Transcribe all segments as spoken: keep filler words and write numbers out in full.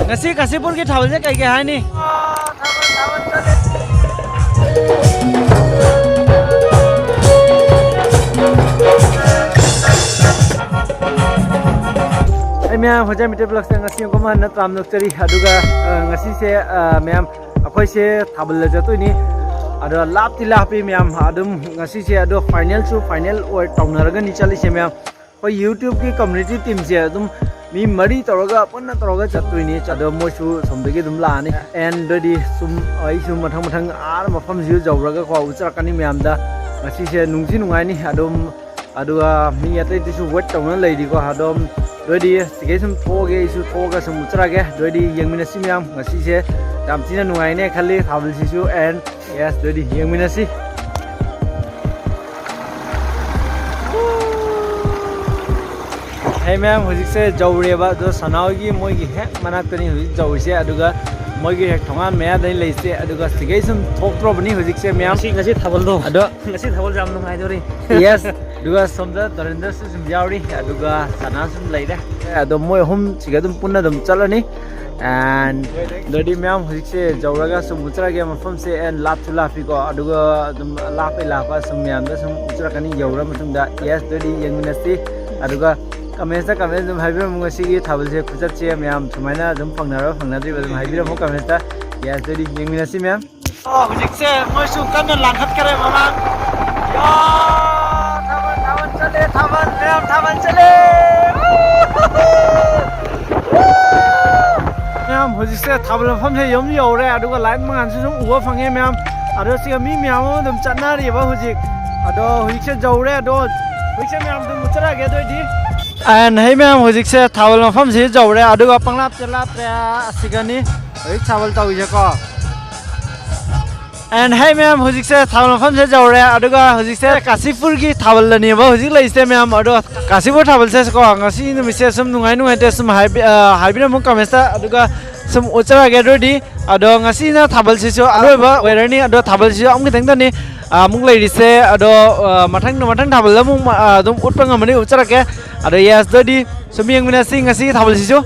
ꯉꯁꯤ ꯀꯥꯁꯤꯄꯨꯔꯒꯤ ꯊꯥꯕꯜꯁꯦ ꯀꯩ ꯀꯩ ꯍꯥꯏꯅꯤ? ꯑꯩ ꯃꯌꯥꯝ ꯍꯣꯖꯥꯏ ꯃꯤꯇꯩ ꯕ꯭ꯂꯣꯛꯁꯇ ꯉꯁꯤ ꯑꯃꯨꯛꯀ ꯍꯟꯅ ꯇꯔꯥꯝꯅ ꯑꯣꯛꯆꯔꯤ꯫ ꯑꯗꯨꯒ, ꯑ, ꯉꯁꯤꯁꯦ, ꯑ, ꯃꯌꯥꯝ ꯑꯩꯈꯣꯏꯁꯦ ꯊꯥꯕꯜꯗ ꯆꯠꯇꯣꯏꯅꯤ꯫ ꯑꯗꯣ ꯂꯥꯞꯇꯤ ꯂꯥꯞꯄꯤ ꯃꯌꯥꯝ꯫ ꯑꯗꯨꯝ ꯉꯁꯤꯁꯦ ꯑꯗꯣ ꯐꯥꯏꯅꯦꯜꯁꯨ ꯐꯥꯏꯅꯦꯜ ꯑꯣꯏ ꯇꯧꯅꯔꯒꯅꯤ ꯆꯠꯂꯤꯁꯦ ꯃꯌꯥꯝ꯫ ꯑꯩꯈꯣꯏ YouTubeꯀꯤ community teamꯁꯦ ꯑꯗꯨꯝ ꯃꯤ ꯃꯔꯤ ꯇꯧꯔꯒ ꯄꯨꯟꯅ ꯇꯧꯔꯒ ꯆꯠꯇꯣꯏꯅꯤ꯫ ꯑꯗꯣ ꯃꯣꯏꯁꯨ ꯁꯣꯝꯗꯒꯤ ꯑꯗꯨꯝ ꯂꯥꯛꯑꯅꯤ꯫ And ꯑꯗꯨꯗꯤ ꯁꯨꯝ ꯑꯩꯁꯨ ꯃꯊꯪ ꯃꯊꯪ ꯑꯥ ꯃꯐꯝꯁꯤꯁꯨ ꯌꯧꯔꯒ ꯀꯣ ꯎꯠꯆꯔꯛꯀꯅꯤ ꯃꯌꯥꯝꯗ꯫ ꯉꯁꯤꯁꯦ ꯅꯨꯡꯁꯤ ꯅꯨꯡꯉꯥꯏꯅꯤ꯫ ꯑꯗꯨꯝ ꯑꯗꯨꯒ ꯃꯤ ꯑꯇꯩꯗꯨꯁꯨ wait ꯇꯧꯅ ꯂꯩꯔꯤꯀꯣ꯫ ꯑꯗꯨꯝ ꯑꯗꯨꯗꯤ ꯁꯤꯒꯩ ꯁꯨꯝ ꯊꯣꯛꯑꯒꯦ, ꯑꯩꯁꯨ ꯊꯣꯛꯑꯒ ꯁꯨꯝ ꯎꯠꯆꯔꯛꯑꯒꯦ꯫ ꯑꯗꯨꯗꯤ ꯌꯦꯡꯃꯤꯟꯅꯁꯤ ꯃꯌꯥꯝ꯫ ꯉꯁꯤꯁꯦ ꯌꯥꯝ ꯊꯤꯅ ꯅꯨꯡꯉꯥꯏꯅꯦ ꯈꯜꯂꯤ ꯊꯥꯕꯜꯁꯤꯁꯨ꯫ And yes, ꯑꯗꯨꯗꯤ ꯌꯦꯡꯃꯤꯟꯅꯁꯤ꯫ ꯍꯦ ꯃꯌꯥꯝ, ꯍꯧꯖꯤꯛꯁꯦ ꯌꯧꯔꯦꯕ꯫ ꯑꯗꯣ ꯁꯅꯥꯍꯣꯏꯒꯤ ꯃꯣꯏꯒꯤ ꯍꯦꯛ ꯃꯅꯥꯛꯇꯅꯤ ꯍꯧꯖꯤꯛ ꯌꯧꯔꯤꯁꯦ꯫ ꯑꯗꯨꯒ ꯃꯣꯏꯒꯤ ꯍꯦꯛ ꯊꯣꯡꯒꯥꯟ ꯃꯌꯥꯗꯅꯤ ꯂꯩꯁꯦ꯫ ꯑꯗꯨꯒ ꯁꯤꯒꯩ ꯁꯨꯝ ꯊꯣꯛꯇ꯭ꯔꯕꯅꯤ ꯍꯧꯖꯤꯛꯁꯦ ꯃꯌꯥꯝ꯫ ꯉꯁꯤ, ꯉꯁꯤ ꯊꯥꯕꯜꯗꯣ꯫ ꯑꯗꯣ ꯉꯁꯤ ꯊꯥꯕꯜꯁꯦ ꯌꯥꯝ ꯅꯨꯡꯉꯥꯏꯗꯣꯔꯤ꯫ Yes꯫ ꯑꯗꯨꯒ ꯁꯣꯝꯗ ꯗꯣꯔꯦꯟꯗ꯭ꯔꯁꯨ ꯁꯨꯝ ꯌꯥꯎꯔꯤ, ꯑꯗꯨꯒ ꯁꯅꯥ ꯁꯨꯝ ꯂꯩꯔꯦ꯫ ꯑꯗꯣ ꯃꯣꯏ ꯑꯍꯨꯝ ꯁꯤꯒ ꯑꯗꯨꯝ ꯄꯨꯟꯅ ꯑꯗꯨꯝ ꯆꯠꯂꯅꯤ꯫ And ꯑꯗꯨꯗꯤ ꯃꯌꯥꯝ ꯍꯧꯖꯤꯛꯁꯦ ꯌꯧꯔꯒ ꯁꯨꯝ ꯎꯠꯆꯔꯒꯦ ꯃꯐꯝꯁꯦ꯫ And ꯂꯥꯞꯁꯨ ꯂꯥꯞꯄꯤꯀꯣ, ꯑꯗꯨꯒ ꯑꯗꯨꯝ ꯂꯥꯞꯄꯩ ꯂꯥꯞꯄ ꯁꯨꯝ ꯃꯌꯥꯝꯗ ꯁꯨꯝ ꯎꯠꯆꯔꯛꯀꯅꯤ ꯌꯧꯔ ꯃꯇꯨꯡꯗ꯫ Yes, ꯑꯗꯨꯗꯤ ꯌꯦꯡꯃꯤꯟꯅꯁꯤ꯫ ꯑꯗꯨꯒ commentꯁ comment ꯑꯗꯨꯝ ꯍꯥꯏꯕꯤꯔꯝꯃꯨ, ꯉꯁꯤꯒꯤ ꯊꯥꯕꯜꯁꯦ ꯈꯨꯆꯠꯁꯦ ꯃꯌꯥꯝ ꯁꯨꯃꯥꯏꯅ ꯑꯗꯨꯝ ꯐꯪꯅꯔꯕ ꯐꯪꯅꯗ꯭ꯔꯤꯕ ꯑꯗꯨꯝ ꯍꯥꯏꯕꯤꯔꯝꯃꯨ commentꯇ꯫ Yes, ꯑꯗꯨꯗꯤ ꯌꯦꯡꯃꯤꯟꯅꯁꯤ ꯃꯌꯥꯝ꯫ ꯑꯣ, ꯍꯧꯖꯤꯛꯁꯦ ꯃꯣꯏꯁꯨ ꯀꯟꯅ ꯂꯥꯡꯈꯠꯈꯔꯦ ꯃꯃꯥꯡ꯫ ꯌꯥ, ꯊꯥꯕꯜ, ꯊꯥꯕꯜ ꯆꯠꯂꯦ, ꯊꯥꯕꯜ, ꯃꯌꯥꯝ ꯊꯥꯕꯜ ꯆꯠꯂꯦ꯫ ꯃꯌꯥꯝ, ꯍꯧꯖꯤꯛꯁꯦ ꯊꯥꯕꯜ ꯃꯐꯝꯁꯦ ꯌꯨꯝ ꯌꯧꯔꯦ, ꯑꯗꯨꯒ light ꯃꯉꯥꯜꯁꯨ ꯑꯗꯨꯝ ꯎꯕ ꯐꯪꯉꯦ ꯃꯌꯥꯝ꯫ ꯑꯗꯣ ꯁꯤꯒ ꯃꯤ ꯃꯌꯥꯝ ꯑꯃ ꯑꯗꯨꯝ ꯆꯠꯅꯔꯤꯕ ꯍꯧꯖꯤꯛ꯫ ꯑꯗꯣ ꯍꯧꯖꯤꯛꯁꯦ ꯌꯧꯔꯦ, ꯑꯗꯣ ꯍꯧꯖꯤꯛꯁꯦ ꯃꯌꯥꯝ ꯑꯗꯨꯝ ꯎꯠꯆꯔꯛꯑꯒꯦ ꯑꯗꯨ ꯑꯣꯏꯗꯤ꯫ And hey ꯃꯌꯥꯝ, ꯍꯧꯖꯤꯛꯁꯦ ꯊꯥꯕꯜ ꯃꯐꯝꯁꯤ ꯌꯧꯔꯦ, ꯑꯗꯨꯒ ꯄꯪꯂꯥꯞꯇ ꯂꯥꯞꯇ꯭ꯔꯦ ꯑꯁꯤꯒꯅꯤ ꯍꯧꯖꯤꯛ ꯊꯥꯕꯜ ꯇꯧꯔꯤꯁꯦꯀꯣ꯫ And hey ꯃꯌꯥꯝ, ꯍꯧꯖꯤꯛꯁꯦ ꯊꯥꯕꯜ ꯃꯐꯝꯁꯦ ꯌꯧꯔꯦ, ꯑꯗꯨꯒ ꯍꯧꯖꯤꯛꯁꯦ ꯀꯥꯁꯤꯄꯨꯔꯒꯤ ꯊꯥꯕꯜꯗꯅꯦꯕ ꯍꯧꯖꯤꯛ ꯂꯩꯔꯤꯁꯦ ꯃꯌꯥꯝ꯫ ꯑꯗꯣ ꯀꯥꯁꯤꯄꯨꯔ ꯊꯥꯕꯜꯁꯦ ꯀꯣ, ꯉꯁꯤ ꯅꯨꯃꯤꯠꯁꯦ ꯁꯨꯝ ꯅꯨꯡꯉꯥꯏ ꯅꯨꯡꯉꯥꯏꯇꯦ ꯁꯨꯝ ꯍꯥꯏꯕꯤ-, ꯑ, ꯍꯥꯏꯕꯤꯔꯝꯃꯨ commentꯇ, ꯑꯗꯨꯒ ꯁꯨꯝ ꯎꯠꯆꯔꯛꯑꯒꯦ ꯑꯗꯨ ꯑꯣꯏꯔꯗꯤ꯫ ꯑꯗꯣ ꯉꯁꯤꯅ ꯊꯥꯕꯜꯁꯤꯁꯨ ꯑꯔꯣꯏꯕ ꯑꯣꯏꯔꯅꯤ, ꯑꯗꯣ ꯊꯥꯕꯜꯁꯤꯁꯨ ꯑꯃꯨꯛ ꯈꯤꯇꯪꯗꯅꯤ, ꯑ, ꯑꯃꯨꯛ ꯂꯩꯔꯤꯁꯦ꯫ ꯑꯗꯣ, ꯑ, ꯃꯊꯪ, ꯃꯊꯪ ꯊꯥꯕꯜꯗ ꯑꯃꯨꯛ, ꯑ, ꯑꯗꯨꯝ ꯎꯠꯄ ꯉꯝꯃꯅꯤ, ꯎꯠꯆꯔꯛꯀꯦ꯫ ꯑꯗꯣ yes, ꯑꯗꯨ ꯑꯣꯏꯔꯗꯤ ꯁꯨꯝ ꯌꯦꯡꯃꯤꯟꯅꯁꯤ ꯉꯁꯤꯒꯤ ꯊꯥꯕꯜꯁꯤꯁꯨ꯫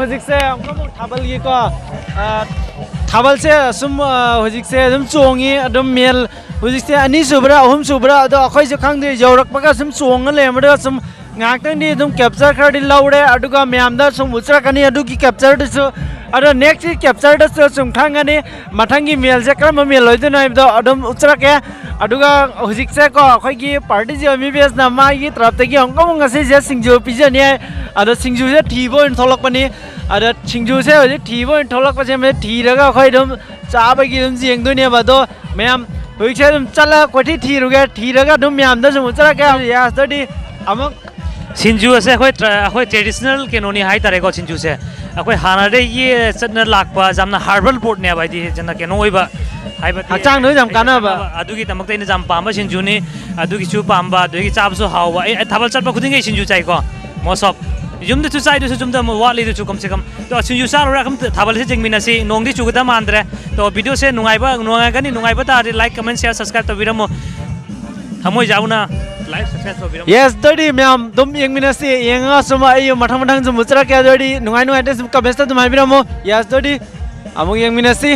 ꯍꯧꯖꯤꯛꯁꯦ ꯑꯃꯨꯛ ꯊꯥꯕꯜꯒꯤꯀꯣ, ꯑ, ꯊꯥꯕꯜꯁꯦ ꯁꯨꯝ, ꯑ, ꯍꯧꯖꯤꯛꯁꯦ ꯑꯗꯨꯝ ꯆꯣꯡꯉꯤ, ꯑꯗꯨꯝ ꯃꯦꯜ ꯍꯧꯖꯤꯛꯁꯦ ꯑꯅꯤ ꯁꯨꯕ꯭ꯔꯥ, ꯑꯍꯨꯝ ꯁꯨꯕ꯭ꯔꯥ, ꯑꯗꯣ ꯑꯩꯈꯣꯏꯁꯨ ꯈꯪꯗꯦ, ꯌꯧꯔꯛꯄꯒ ꯁꯨꯝ ꯆꯣꯡꯉ ꯂꯩꯔꯝꯕꯗꯨꯒ ꯁꯨꯝ ꯉꯥꯏꯍꯥꯛꯇꯪꯗꯤ ꯑꯗꯨꯝ ꯀꯦꯞꯆꯔ ꯈꯔꯗꯤ ꯂꯧꯔꯦ, ꯑꯗꯨꯒ ꯃꯌꯥꯝꯗ ꯁꯨꯝ ꯎꯠꯆꯔꯛꯀꯅꯤ ꯑꯗꯨꯒꯤ ꯀꯦꯞꯆꯔꯗꯨꯁꯨ꯫ ꯑꯗꯣ ꯅꯦꯛꯁꯀꯤ ꯀꯦꯞꯆꯔꯗꯁꯨ ꯁꯨꯝ ꯈꯪꯒꯅꯤ ꯃꯊꯪꯒꯤ ꯃꯦꯜꯁꯦ ꯀꯔꯝꯕ ꯃꯦꯜ ꯑꯣꯏꯗꯣꯏꯅꯣ ꯍꯥꯏꯕꯗꯣ ꯑꯗꯨꯝ ꯎꯠꯆꯔꯛꯀꯦ꯫ ꯑꯗꯨꯒ ꯍꯧꯖꯤꯛꯁꯦꯀꯣ, ꯑꯩꯈꯣꯏꯒꯤ ꯄꯥꯔꯇꯤꯁꯤ ꯑꯦꯝ ꯕꯤ ꯕꯤ ꯑꯦꯁꯅ ꯃꯥꯒꯤ ꯇꯔꯞꯇꯒꯤ ꯑꯃꯨꯛꯀ ꯑꯃꯨꯛ ꯉꯁꯤꯁꯦ ꯁꯤꯡꯖꯨ ꯄꯤꯖꯅꯤ ꯍꯥꯏ꯫ ꯑꯗꯣ ꯁꯤꯡꯖꯨꯁꯦ ꯊꯤꯕ ꯑꯣꯏꯅ ꯊꯣꯛꯂꯛꯄꯅꯤ꯫ ꯑꯗꯣ ꯁꯤꯡꯖꯨꯁꯦ ꯍꯧꯖꯤꯛ ꯊꯤꯕ ꯑꯣꯏꯅ ꯊꯣꯛꯂꯛꯄꯁꯦ ꯊꯤꯔꯒ ꯑꯩꯈꯣꯏ ꯑꯗꯨꯝ ꯆꯥꯕꯒꯤ ꯑꯗꯨꯝ ꯌꯦꯡꯗꯣꯏꯅꯦꯕ꯫ ꯑꯗꯣ ꯃꯌꯥꯝ ꯍꯧꯖꯤꯛꯁꯦ ꯑꯗꯨꯝ ꯆꯠꯂꯒ ꯀꯣꯏꯊꯤ ꯊꯤꯔꯨꯒꯦ, ꯊꯤꯔꯒ ꯑꯗꯨꯝ ꯃꯌꯥꯝꯗ ꯁꯨꯝ ꯎꯠꯆꯔꯛꯀꯦ꯫ ꯌꯥꯁꯇꯗꯤ ꯑꯃꯨꯛ ꯁꯤꯡꯖꯨ ꯑꯁꯦ ꯑꯩꯈꯣꯏ ꯇ꯭ꯔ-, ꯑꯩꯈꯣꯏ ꯇ꯭ꯔꯦꯗꯤꯁꯅꯦꯜ ꯀꯩꯅꯣꯅꯤ ꯍꯥꯏꯇꯥꯔꯦꯀꯣ꯫ ꯁꯤꯡꯖꯨꯁꯦ ꯑꯩꯈꯣꯏ ꯍꯥꯟꯅꯗꯒꯤ ꯆꯠꯅ ꯂꯥꯛꯄ ꯌꯥꯝꯅ ꯍꯥꯔꯕꯜ ꯄꯣꯠꯅꯦꯕ, ꯍꯥꯏꯗꯤ ꯌꯥꯝꯅ ꯀꯩꯅꯣ ꯑꯣꯏꯕ, ꯍꯥꯏꯕꯗꯤ ꯍꯛꯆꯥꯡꯗ ꯌꯥꯝ ꯀꯥꯟꯅꯕ꯫ ꯑꯗꯨꯒꯤꯗꯃꯛꯇ ꯑꯩꯅ ꯌꯥꯝ ꯄꯥꯝꯕ ꯁꯤꯡꯖꯨꯅꯤ꯫ ꯑꯗꯨꯒꯤꯁꯨ ꯄꯥꯝꯕ, ꯑꯗꯨꯗꯒꯤ ꯆꯥꯕꯁꯨ ꯍꯥꯎꯕ꯫ ꯑꯩ, ꯑꯩ ꯊꯥꯕꯜ ꯆꯠꯄ ꯈꯨꯗꯤꯡꯒꯤ ꯑꯩ ꯁꯤꯡꯖꯨ ꯆꯥꯏꯀꯣ, most of꯫ ꯌꯨꯝꯗꯁꯨ ꯆꯥꯏꯗꯨꯁꯨ ꯌꯨꯝꯗ ꯑꯃꯨꯛ ꯋꯥꯠꯂꯤꯗꯨꯁꯨ ꯀꯝꯁꯦ ꯀꯝ꯫ ꯑꯗꯣ ꯁꯤꯡꯖꯨ ꯆꯥꯔꯨꯔꯦ, ꯑꯗꯨꯝ ꯊꯥꯕꯜꯁꯦ ꯌꯦꯡꯃꯤꯟꯅꯁꯤ꯫ ꯅꯣꯡꯗꯤ ꯆꯨꯒꯗꯕ ꯃꯥꯟꯗ꯭ꯔꯦ꯫ ꯑꯗꯣ ꯚꯤꯗꯤꯑꯣꯁꯦ ꯅꯨꯡꯉꯥꯏꯕ, ꯅꯨꯡꯉꯥꯏꯒꯅꯤ, ꯅꯨꯡꯉꯥꯏꯕ ꯇꯥꯔꯗꯤ like, comment, share, subscribe ꯇꯧꯕꯤꯔꯝꯃꯣ꯫ ꯊꯃꯣꯏ ꯌꯥꯎꯅ like, subscribe ꯇꯧꯕꯤꯔꯝꯃꯣ꯫ ꯌꯦꯁ, ꯑꯗꯨꯗꯤ ꯃꯌꯥꯝ ꯑꯗꯨꯝ ꯌꯦꯡꯃꯤꯟꯅꯁꯤ꯫ ꯌꯦꯡꯉꯒ ꯁꯨꯝ ꯑꯩ ꯃꯊꯪ ꯃꯊꯪ ꯁꯨꯝ ꯎꯠꯆꯔꯛꯀꯦ꯫ ꯑꯗꯨ ꯑꯣꯏꯔꯗꯤ ꯅꯨꯡꯉꯥꯏ ꯅꯨꯡꯉꯥꯏꯇꯦ ꯁꯨꯝ ꯀꯃꯦꯟꯁꯇ ꯑꯗꯨꯝ ꯍꯥꯏꯕꯤꯔꯝꯃꯣ꯫ ꯌꯦꯁ, ꯑꯗꯨꯗꯤ ꯑꯃꯨꯛ ꯌꯦꯡꯃꯤꯟꯅꯁꯤ꯫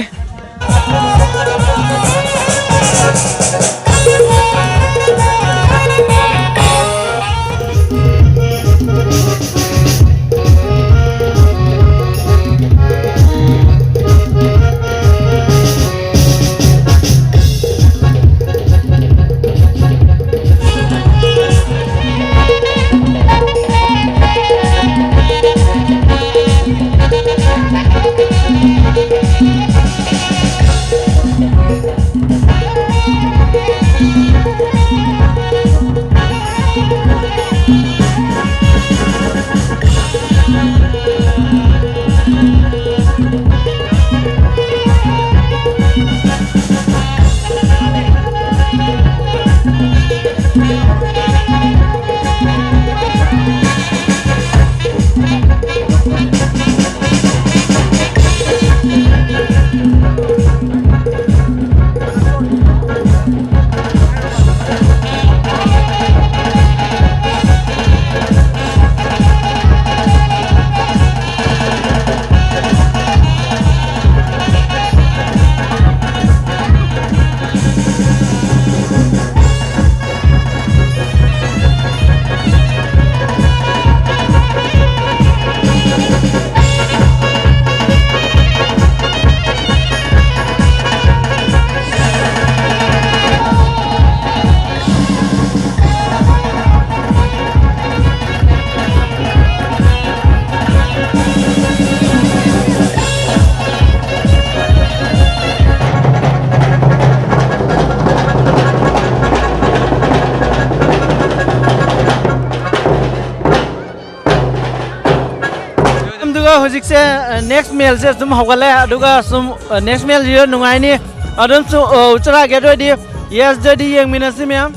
ꯑꯗꯨꯒ ꯍꯧꯖꯤꯛꯁꯦ ꯅꯦꯛꯁ ꯃꯦꯜꯁꯦ ꯑꯗꯨꯝ ꯍꯧꯒꯠꯂꯦ꯫ ꯑꯗꯨꯒ ꯁꯨꯝ ꯅꯦꯛꯁ ꯃꯦꯜꯁꯤꯁꯨ ꯅꯨꯡꯉꯥꯏꯅꯤ꯫ ꯑꯗꯨꯝ ꯆꯨ-, ꯑ, ꯎꯆꯔꯥ ꯒꯦꯠ ꯑꯣꯏꯗꯤ ꯌꯦꯁ ꯖꯦꯗꯤ ꯌꯦꯡꯃꯤꯟꯅꯁꯤ ꯃꯌꯥꯝ꯫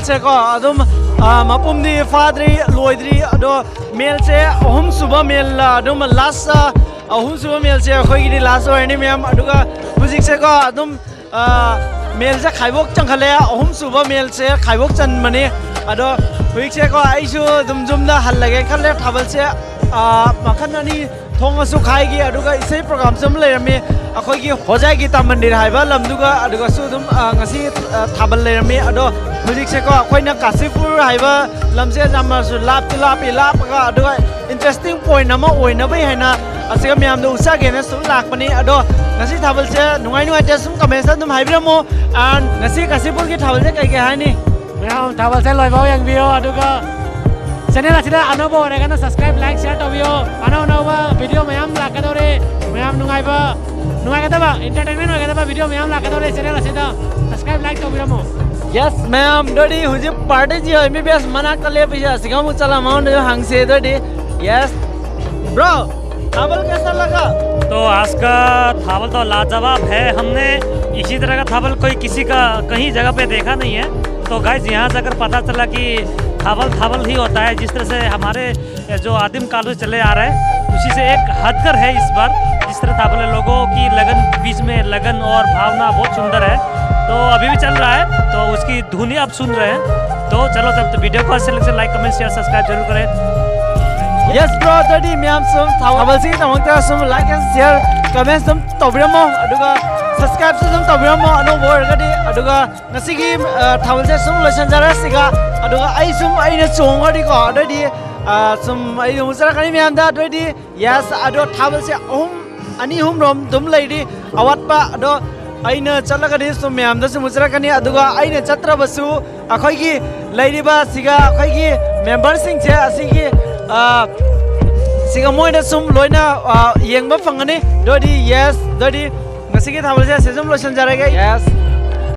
ꯁꯦꯀꯣ ꯑꯗꯨꯝ ꯃꯄꯨꯝꯗꯤ ꯐꯥꯗ꯭ꯔꯤ, ꯂꯣꯏꯗ꯭ꯔꯤ꯫ ꯑꯗꯣ ꯃꯦꯜꯁꯦ ꯑꯍꯨꯝꯁꯨꯕ ꯃꯦꯜ, ꯑꯗꯨꯝ ꯂꯥꯁ ꯑꯍꯨꯝꯁꯨꯕ ꯃꯦꯜꯁꯦ ꯑꯩꯈꯣꯏꯒꯤꯗꯤ ꯂꯥꯁ ꯑꯣꯏꯔꯅꯤ ꯃꯌꯥꯝ꯫ ꯑꯗꯨꯒ ꯍꯧꯖꯤꯛꯁꯦꯀꯣ ꯑꯗꯨꯝ ꯃꯦꯜꯁꯦ ꯈꯥꯏꯕꯣꯛ ꯆꯪꯈꯠꯂꯦ, ꯑꯍꯨꯝꯁꯨꯕ ꯃꯦꯜꯁꯦ ꯈꯥꯏꯕꯣꯛ ꯆꯟꯕꯅꯤ꯫ ꯑꯗꯣ ꯍꯧꯖꯤꯛꯁꯦꯀꯣ ꯑꯩꯁꯨ ꯑꯗꯨꯝ ꯌꯨꯝꯗ ꯍꯜꯂꯒꯦ ꯈꯜꯂꯦ꯫ ꯊꯥꯕꯜꯁꯦ ꯃꯈꯜ ꯑꯅꯤ ꯊꯣꯡꯉꯁꯨ ꯈꯥꯏꯒꯤ, ꯑꯗꯨꯒ ꯏꯁꯩ ꯄ꯭ꯔꯣꯒꯥꯝꯁꯨ ꯑꯗꯨꯝ ꯂꯩꯔꯝꯃꯤ꯫ ꯑꯩꯈꯣꯏꯒꯤ ꯍꯣꯖꯥꯏꯒꯤ ꯇꯥꯃꯟꯗꯤꯔ ꯍꯥꯏꯕ ꯂꯝꯗꯨꯒ ꯑꯗꯨꯒꯁꯨ ꯑꯗꯨꯝ ꯉꯁꯤ ꯊꯥꯕꯜ ꯂꯩꯔꯝꯃꯤ꯫ ꯑꯗꯣ ꯍꯧꯖꯤꯛꯁꯦꯀꯣ ꯑꯩꯈꯣꯏꯅ ꯀꯥꯁꯤꯄꯨꯔ ꯍꯥꯏꯕ ꯂꯝꯁꯦ ꯌꯥꯝꯅꯁꯨ ꯂꯥꯞꯇꯤ ꯂꯥꯞꯄꯤ, ꯂꯥꯞꯄꯒ ꯑꯗꯨꯒ ꯏꯟꯇꯔꯦꯁꯇꯤꯡ ꯄꯣꯏꯟ ꯑꯃ ꯑꯣꯏꯅꯕꯩ ꯍꯥꯏꯅ ꯑꯁꯤꯒ ꯃꯌꯥꯝꯗ ꯎꯠꯆꯒꯦꯅ ꯁꯨꯝ ꯂꯥꯛꯄꯅꯤ꯫ ꯑꯗꯣ ꯉꯁꯤ ꯊꯥꯕꯜꯁꯦ ꯅꯨꯡꯉꯥꯏ ꯅꯨꯡꯉꯥꯏꯇꯦ ꯁꯨꯝ ꯀꯃꯦꯟꯁꯇ ꯑꯗꯨꯝ ꯍꯥꯏꯕꯤꯔꯝꯃꯣ꯫ And ꯉꯁꯤ ꯀꯥꯁꯤꯄꯨꯔꯒꯤ ꯊꯥꯕꯜꯁꯦ ꯀꯩ ꯀꯩ ꯍꯥꯏꯅꯤ? ꯃꯌꯥꯝ ꯊꯥꯕꯜꯁꯦ ꯂꯣꯏꯐꯥꯎ ꯌꯦꯡꯕꯤꯌꯣ, ꯑꯗꯨꯒ ꯆꯦꯅꯦꯜ ꯑꯁꯤꯗ ꯑꯅꯧꯕ ꯑꯣꯏꯔꯒꯅ subscribe, like, share ꯇꯧꯕꯤꯌꯣ꯫ ꯑꯅꯧ ꯑꯅꯧꯕ ꯚꯤꯗꯤꯑꯣ ꯃꯌꯥꯝ ꯂꯥꯛꯀꯗꯧꯔꯦ, ꯃꯌꯥꯝ ꯅꯨꯡꯉꯥꯏꯕ, ꯅꯨꯡꯉꯥꯏꯒꯗꯕ, entertainment ꯑꯣꯏꯒꯗꯕ ꯚꯤꯗꯤꯑꯣ ꯃꯌꯥꯝ ꯂꯥꯛꯀꯗꯧꯔꯦ꯫ ꯆꯦꯅꯦꯜ ꯑꯁꯤꯗ subscribe, like ꯇꯧꯕꯤꯔꯝꯃꯣ꯫ Yes ꯃꯌꯥꯝ, ꯑꯗꯨꯗꯤ ꯍꯧꯖꯤꯛ ꯄꯥꯔꯇꯤꯁꯤ ꯑꯦꯝ ꯕꯤ ꯕꯤ ꯑꯦꯁ ꯃꯅꯥꯛꯇ ꯂꯦꯞꯄꯤꯁꯦ, ꯑꯁꯤꯒ ꯑꯃꯨꯛ ꯆꯠꯂ ꯃꯉꯣꯟꯗꯁꯨ ꯍꯪꯁꯦ꯫ ꯑꯗꯨꯗꯤ yes bro, ꯊꯥꯕꯜ ꯀꯩꯁꯥ ꯂꯒꯥ? तो आज का थावल तो लाजवाब है। हमने इसी तरह का थावल कोई किसी का कहीं जगह पे देखा नहीं है। तो गाइस, यहाँ से अगर पता चला कि थावल थावल ही होता है, जिस तरह से हमारे जो आदिम काल से चले आ रहे हैं, उसी से एक हटकर है इस बार। जिस तरह थावल है, लोगों की लगन, बीच में लगन और भावना बहुत सुंदर है। तो अभी भी चल रहा है, तो उसकी धुन ही आप सुन रहे हैं। तो चलो, तब तो वीडियो को अच्छे लगे, लाइक, कमेंट, शेयर, सब्सक्राइब जरूर करें। Yes bro, ꯑꯗꯨꯗꯤ ꯃꯌꯥꯝ ꯁꯨꯝ ꯊꯥꯕꯜꯁꯤꯒꯤꯗꯃꯛꯇ ꯁꯨꯝ like and share, comments ꯑꯗꯨꯝ ꯇꯧꯕꯤꯔꯝꯃꯣ, ꯑꯗꯨꯒ subscribeꯁꯨ ꯑꯗꯨꯝ ꯇꯧꯕꯤꯔꯝꯃꯣ ꯑꯅꯧꯕ ꯑꯣꯏꯔꯒꯗꯤ꯫ ꯑꯗꯨꯒ ꯉꯁꯤꯒꯤ ꯊꯥꯕꯜꯁꯦ ꯁꯨꯝ ꯂꯣꯏꯁꯤꯟꯖꯔꯁꯤꯒ, ꯑꯗꯨꯒ ꯑꯩ ꯁꯨꯝ ꯑꯩꯅ ꯆꯣꯡꯉꯗꯤꯀꯣ, ꯑꯗꯨꯗꯤ ꯁꯨꯝ ꯑꯩ ꯑꯃꯨꯛ ꯆꯠꯂꯛꯀꯅꯤ ꯃꯌꯥꯝꯗ꯫ ꯑꯗꯨꯑꯣꯏꯗꯤ yes, ꯑꯗꯣ ꯊꯥꯕꯜꯁꯦ ꯑꯍꯨꯝ, ꯑꯅꯤ ꯑꯍꯨꯝꯔꯣꯝ ꯑꯗꯨꯝ ꯂꯩꯔꯤ ꯑꯋꯥꯠꯄ꯫ ꯑꯗꯣ ꯑꯩꯅ ꯆꯠꯂꯒꯗꯤ ꯁꯨꯝ ꯃꯌꯥꯝꯗꯁꯨ ꯑꯃꯨꯛ ꯆꯠꯂꯛꯀꯅꯤ, ꯑꯗꯨꯒ ꯑꯩꯅ ꯆꯠꯇ꯭ꯔꯕꯁꯨ ꯑꯩꯈꯣꯏꯒꯤ ꯂꯩꯔꯤꯕ ꯁꯤꯒ ꯑꯩꯈꯣꯏꯒꯤ ꯃꯦꯝꯕꯔꯁꯤꯡꯁꯦ ꯑꯁꯤꯒꯤ ꯁꯤꯒ ꯃꯣꯏꯅ ꯁꯨꯝ ꯂꯣꯏꯅ ꯌꯦꯡꯕ ꯐꯪꯒꯅꯤ꯫ ꯑꯗꯨꯑꯣꯏꯗꯤ yes, ꯑꯗꯨꯑꯣꯏꯗꯤ ꯉꯁꯤꯒꯤ ꯊꯥꯕꯜꯁꯦ ꯑꯁꯤ ꯁꯨꯝ ꯂꯣꯏꯁꯤꯟꯖꯔꯒꯦ꯫ Yes.